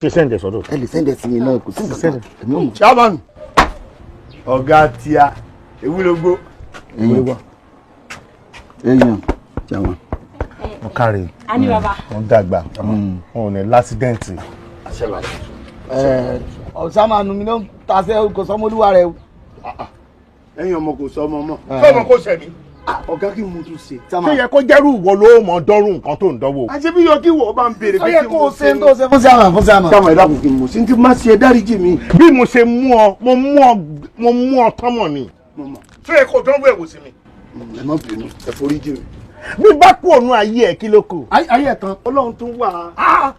Ṣe send ẹ̀ sọ́dọ̀. Ẹ lè send ẹ̀ sí mi náà, kò sí nǹkan kan, èmi ò mọ̀. Chairman, ọ̀gá tíá ewúlógbó. Èèyàn èèyàn, chairman. Wọ́n káre. A ní bàbá. Wọ́n dàgbà, wọn ò ní l'accident. Ẹ ọ̀sán mi ló ń tasẹ́, kò sọmọlúwa rẹ o. Ẹ̀yin ọmọ, kò sọ ọmọ mọ́. Sọ́mọ kò sẹ̀mí. Ọ̀gá, kí mo tún ṣe? Ṣé yẹ kó jẹ́rú ìwọ ló mọ dọ́rùn nǹkan tó ń dánwò? Àṣé bí yọ kí wọ́n bá ń béèrè Ó yẹ kó o ṣe ń tó ṣe fún chairman, fún chairman. Chairman, ẹ dákun, kí n mọ̀ sí ti má ṣe, ẹ dáríjì mi. Bí mo ṣe mú ọ, mo mú ọ, mo mú ọ tọ́mọ̀ ni. Ṣé yẹ kó dánwò ẹ̀wò sí mi? Ẹ má bínú, ẹ foríjì mi. Bí bá kú òun, ayé ẹ̀ kí ló kù? Ayé ẹ̀ tán, Ọlọ́run tún wà á.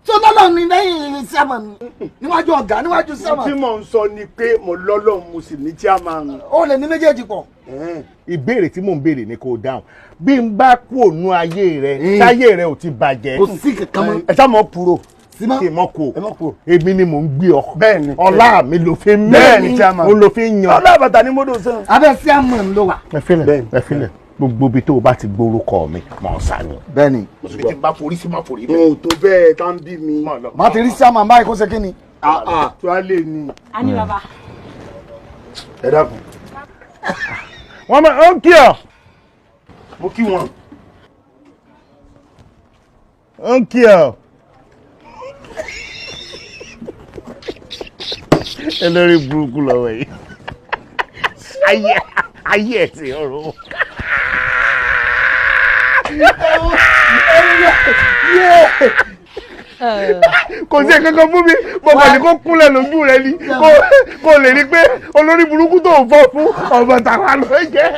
Tó lọ́lọ́ ni lẹ́yìn chairman, níwájú ọ̀gá, níwájú chairman. Tí mò ń sọ ni pé mo lọ́lọ́run, mo sì ní chairman. Ó lè ní méjèèjì pọ̀. Ìbéèrè tí mò ń béèrè ni kò dáhùn. Bí n bá kú òun, ayé rẹ, táyé rẹ ò ti bàjẹ́? Kò sí kankan mọ́. Ẹ ṣá mọ̀ puro. Símọ́. Kí n mọ̀ kú? Ẹ mọ̀ kú. Èmi ni mò ń gbé ọ. Bẹ́ẹ̀ni. Ọlá mi ló fi ń Bẹ́ẹ̀ni, chairman. Òun ló fi ń yan. Ọlá bàtà ni mo dò sàn. Abẹ́ chairman ló wà. Ẹ filẹ̀, ẹ filẹ̀. Gbogbo ibi tó o bá ti gbórúkọ mi mọ̀ ọ́ sá ni. Bẹ́ẹ̀ni. Ibi tí n bá forí sí, má forí Wọn ò tó bẹ́ẹ̀ tá ń bí mi. Má ti rí chairman báyìí, kó ṣe kí ni. Tó a lè ní. A ní bàbá. Ẹ dákun. Wọ́n máa ń kí ọ. Mo kí wọn. Ń kí ọ. Elórí burúkú lọ́wọ́ yìí, ayé ayé ẹ̀ ti ọ̀rọ̀. Kò sí kankan fún mi, mo kàn ní kó kúnlẹ̀ lójú rẹ ni kó lè rí pé olórí burúkú tó ń fọ́ fún ọmọ tàwa ló jẹ́.